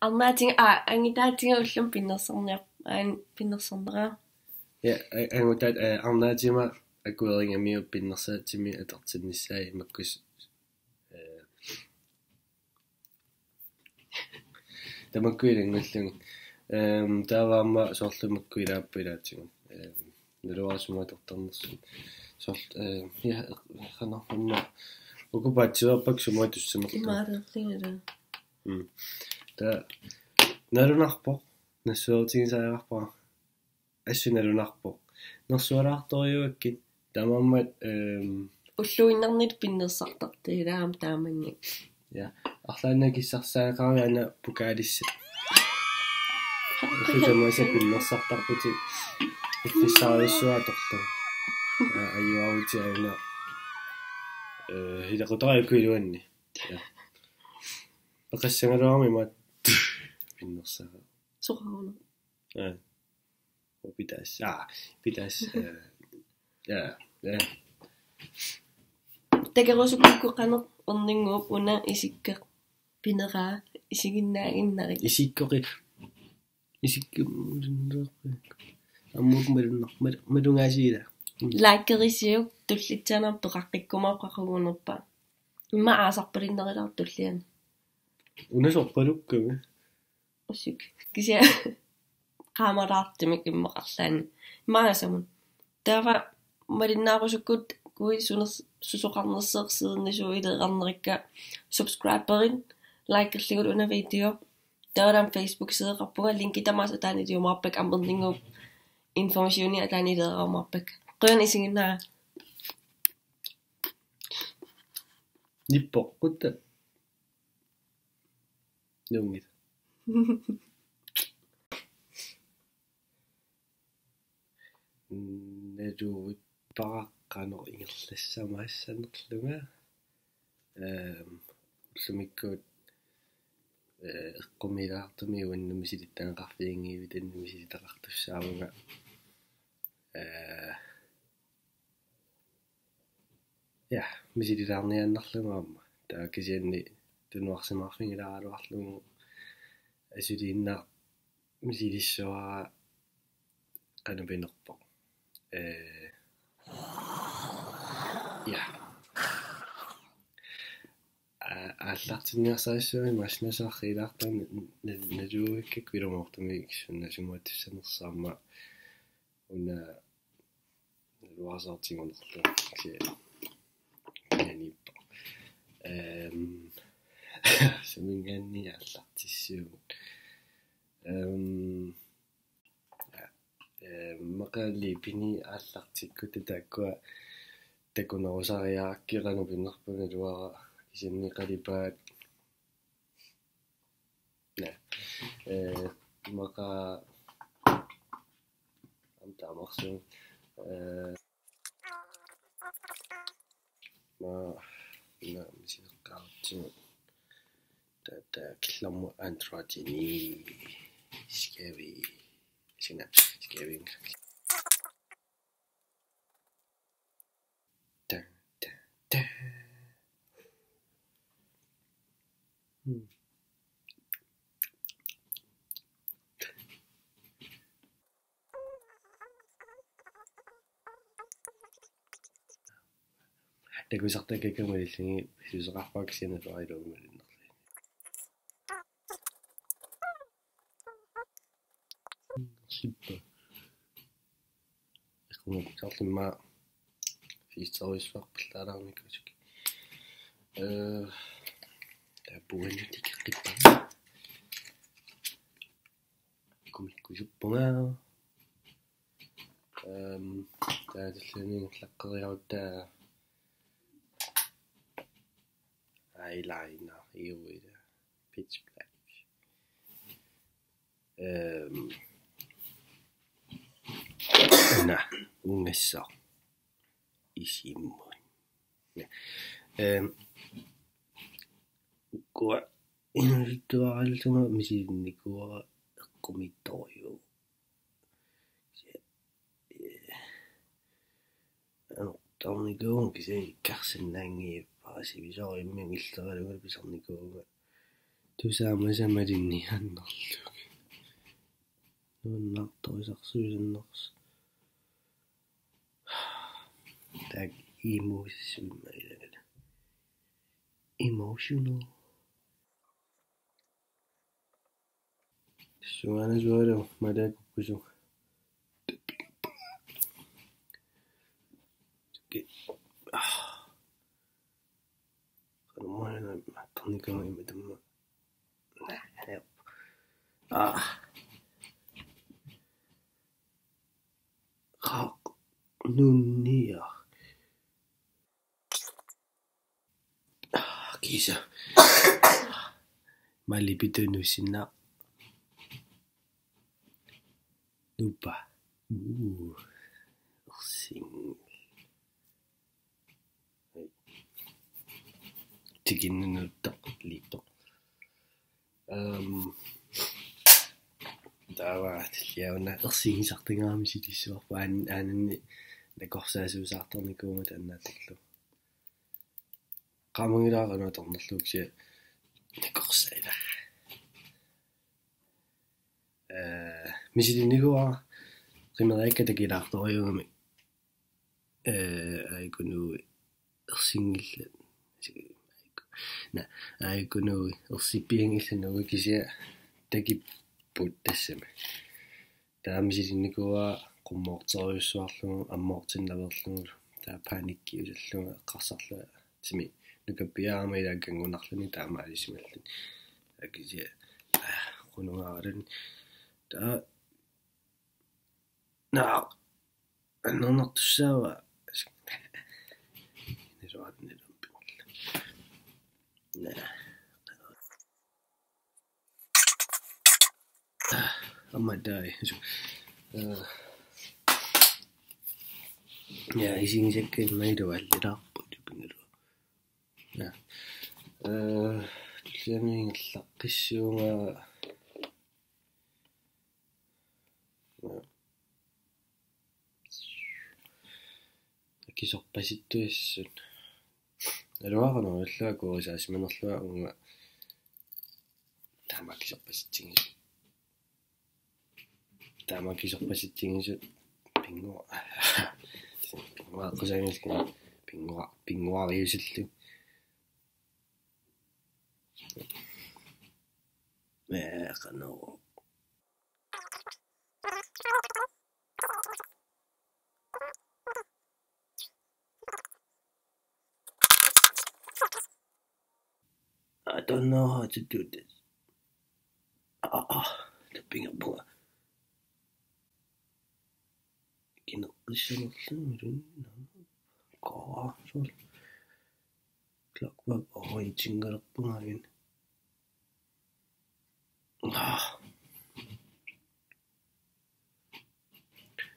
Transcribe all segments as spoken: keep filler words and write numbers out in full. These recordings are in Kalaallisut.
Arnaatiga, aa, angutaatiga ullumi pinnersarniar-, aan, pinnersarnera. Ja, a-, angutaat, eh, arnaatima akueringamiuk pinnersaatsimik atortinnissaat makkus, eh, tamakku ilanngullugit. Ehm, taava aamma soorlu makku ilaapput ilaatigut. Ehm, naluara sumut atortarnersut. Soorlu, ehm, ja, qanoq aamma. Uku paatsiveerpakka sumut atussanerlugu. Imaarerlingala. Mm. Taava nalunarpoq. Nassuerutigisariaqarpara. Assut nalunarpoq. Nersualaartorujuakkit. Taamaammat, ehm, ulluinnarnillu pinnersartartut ilaa aamma taamanngilaq. Ja. Arlaannik akissarsaaneqarami aana pokaalissat. Ullut tamaasa pinnersartarputit. Ullissarujussuaq atorlugu. Aa, ajuarutit aana. Eh, ilaqutariit uku iluanni. Ja. Peqassagaluaruma imaat pinnersara. Soqaruna. Ja. Pitaas. Aa, pitaas. Eh, ja, ja. Takorusukkukku qanoq orninnguup una isikkoq pineraa isiginnaaginnarit. Isikkoqi-, isikkoq malunnarpoq. Ammut malunnar-, mal-, malungaasiila. Likerisiuk tullitsaanartoqaqqikkumaaq qaqugunerpa. Immaqa aasarpalinnerulaarpoq tulliani. Una sorpalukkami. Usuk. Kisianni qaamalaartumik immaqa arlaanni. Immaqa aasamut. Taava malinnaarusukkukku suner-, susoqarnersoq siornisuuileerarnerikka subscriberit, likerlugit una video. Taava aamma Facebook sideqarpunga, linki tamaasa ataani iliumaarpakka amerninngooq informationi ataani ileerumaarpakka. Qujan isiginnaara. Nippoq, qutta. Nuunngit. Naluvippara qanoq ingerlassamaassaanerlunga. Ehm, ullumikkut, eh, eqqumiilaartumik uannut misilittagaqarfiginngivittut misilittagaqartussaavunga. Eh, ja, misililaarniaannarlugu aamma. Taava kisianni tunuarsimaarfigilaaraluarlugu asuliinnaq misilissavara qanoq pinerpoq. Eh, ja. Aa-, aallartinniarsarissumik massinasarriilaartoq n-, n-, naluvikkakku ilumoortumik sunnaasimaattussanersoq aamma una naluara soorlu tigunerlugu. Kisianni aniippoq. Ehm, suminngaanniit aallartissiugut. Ehm, eh, immaqa liipini aallartikkutta taakkua takunerusariaqarakkit qanoq pinerput naluara kisianni qalipaat. Ja. Eh, immaqa aamma taamarsuaq. Eh, ma-, ma-, misileqqaartigu. Taava, taava killormut androgyny. Skal vi. Synapse. Skal vi. Da, da, da. Hmm. Takusartakkakkit malillugit pisuuseqarpara kisianni atuarilugu malinnerlugit. Sippa. Eqqumiitsoorlumma fiisterujussuarpillaalaarnikuusuk. Eh, taava puuanut tikeqqippara. Kumikkusuppunga. Ehm, taava tulliani ingerlaqqeriarutta eyeliner iuira pitch black. Ehm, una ungassaaq isimmut. Ehm, ukua inuusuttuarallunga misilinnikuuara eqqumiitsorujuuvoq. Anortarnikuuvunga kisianni ikkarsinnaanngilara sivisooq imminnut illeralugu pisarnikuuvunga. Tusaamasamalunniarnerlugit. Nuannaartorisarsuusanners. Taak emotional. Emotional. Suana suara mada kukusu. Qanumana mattornikuuara ima tamma. Ah. Qaq nunnia. Ah, kiisa. Malipitunut sinna. Nupa. Uu. Sing. Tikinnunuuttoq liippoq. Ehm, taava tullia una ersigisartagara misiliissuarput, aan-, aananni nakorsaasuusaartarnikuugama taannaatsillu. Qaamanngilara qanoq atornerlugu kisianni nakorsailaa. Eh, misilinnikuuara qimeriakkat takilaartorujuugamik. Eh, Aikunuui ersinngillat. Na, Aikunuui ersippianngillat nuui kisianni takipput tassami. Taava misilinnikuuara qummoortorujussuarlugu ammoortinnaveerlugulu. Taava panikkiusallugu eqqarsarlunga timi nukappiarama ilaa kanngunarluni taamaalisimallugu. Taava kisianni, ah, qunugaaluunniit. Taava Naa, annernartussaava. Niluat, niluat. Naa. Aamma taava. Su-, eh, ja, isigisakka immaqa iluallilaarput pingalu. Ja. Eh, tulliani ingerlaqqissuunga. Akisorpasittuassut. Naluara qanoq ilillugu akuerisaasimanerlunga uunga. Taama akisorpasitsigisut. Taama akisorpasitsigisut. Pinnguaq. Pinnguaq aqqusaanngilanga. Pinnguaq, pinnguariusillu. Ee, qanoq. I don't know how to do this. Ah, ah, tappingerpunga. Kineqqissanerlunga. Qaa, sol. Clockwork orange-ingalerpunga. Ah.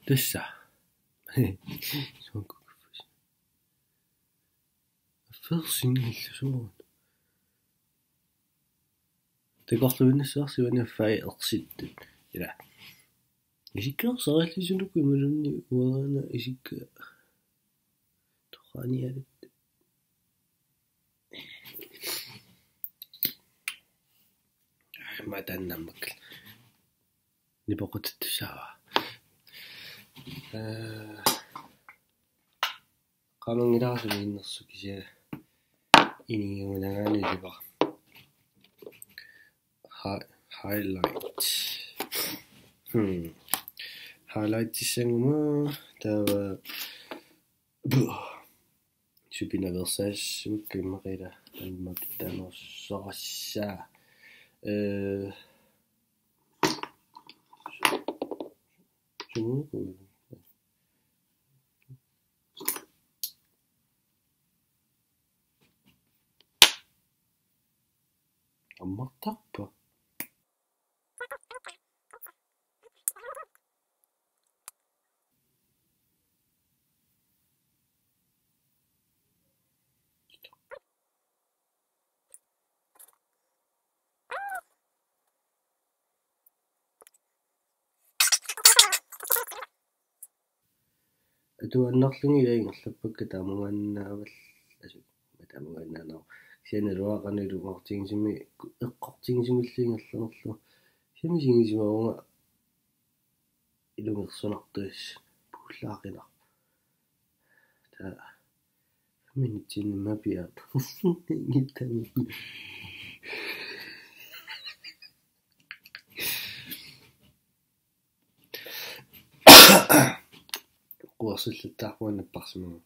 Tassa. Soorlu. Ersinngillat soorlu. Takorluuinnassavarsi uani affai ersittut. Ila. Isikka ersarallisunukku imaluunniit uanga isikka toqqaaniarit. Aamma taanna aamma. Nipoqutittussaavara. Eh, qaamanngilara sumiinnersoq kisianni inigigunagaanni ilivara. Hi-, highlight. Hmm. Highlightissaguma taava. Buh. Supinaveersaassuakka immaqa ila anmapitanorsarassaa. Eh, suuku. Ammartarpa? Atuaannarlunga ila ingerlappakka taamaannaavalla, asu, taamaannaanera Kisianni naluara qanoq ilungersuutigisumi, eqqortigisumillu ingerlanerlugu. Kisianni misigisimavunga ilungersunartuusoq puullaaqinarpoq. Taava minutsinni mapiaat. Ingittami. Quersullattaarpunga napparsimagu.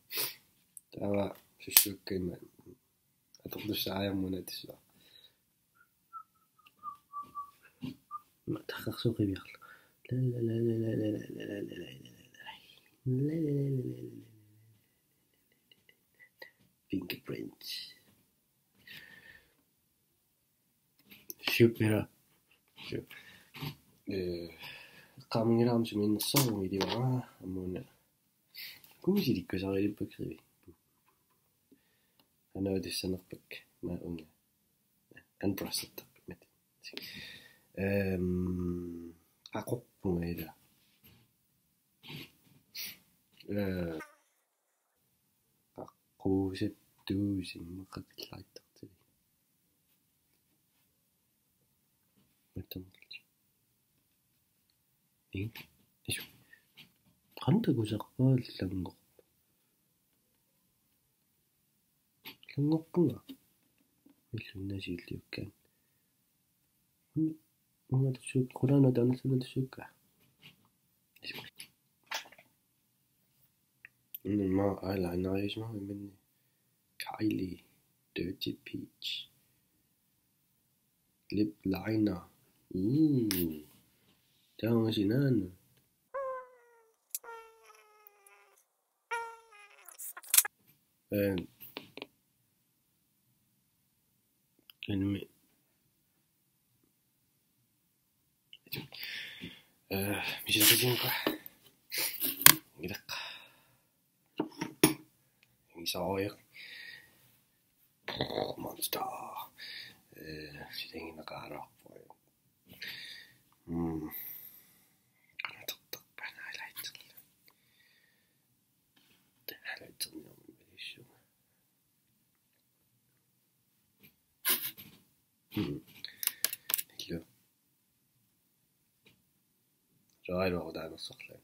Taava sussuukka ima atortussaariarmuna tassa. Taqqarsuuqiviarlu. Fingerprint. Siupira. Siu. Eh, qamungilaam suminnersoormi ilivara ammuna. Kumisilikkusariilippakrivi. Anaatissanerpakka ma unga. Anprassertarpimmat. Ehm, aqorpunga ila. Eh, aquusattuusimma qaqillartartili. Mattamulli. Ii? Isu. Qanta kusarpaa lanngor. Lanngorpunga. Illunnasiilliukkaan. Unga tussuuk, qulaana taanna tassuukka. Unga eyelinerisimagu imanni Kylie Dirty Peach lip liner. Uu. Taama sinaanut. Eh, Animi. Eh, misileqatiginngilara. Ilaq. Isooriq. Monster. Eh, silinginaqaaraarpoq. Mm. Qanatartarpa highlighterlu. Highlighterniarmi malissuunga. Hmm. Illu. Soorlu oqutaanersorlu.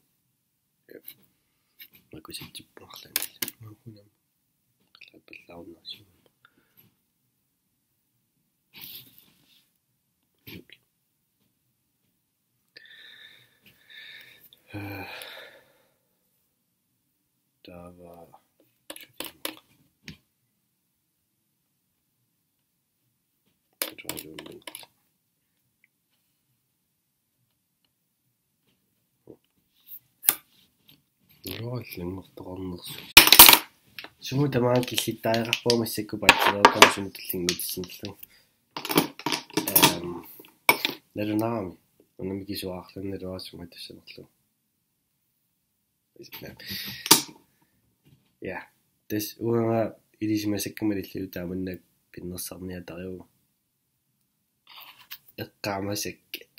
Makusatsippuarluni. Makunam. Qalapallaarunnaarsimammata. Taava. Nuallanngortoqarnersoq. Sumut tamaanga killittariaqarpunga massakkut paatsilooqqama sumut tullinnguutissinillugu. Ehm, nalunaarami. Una mikisuarluni naluara sumut tassanerlugu. Ja. Tassa uanga ilisimasakka malillugu taamannak pinnersarniatarivugut. Eqqaamasakkat.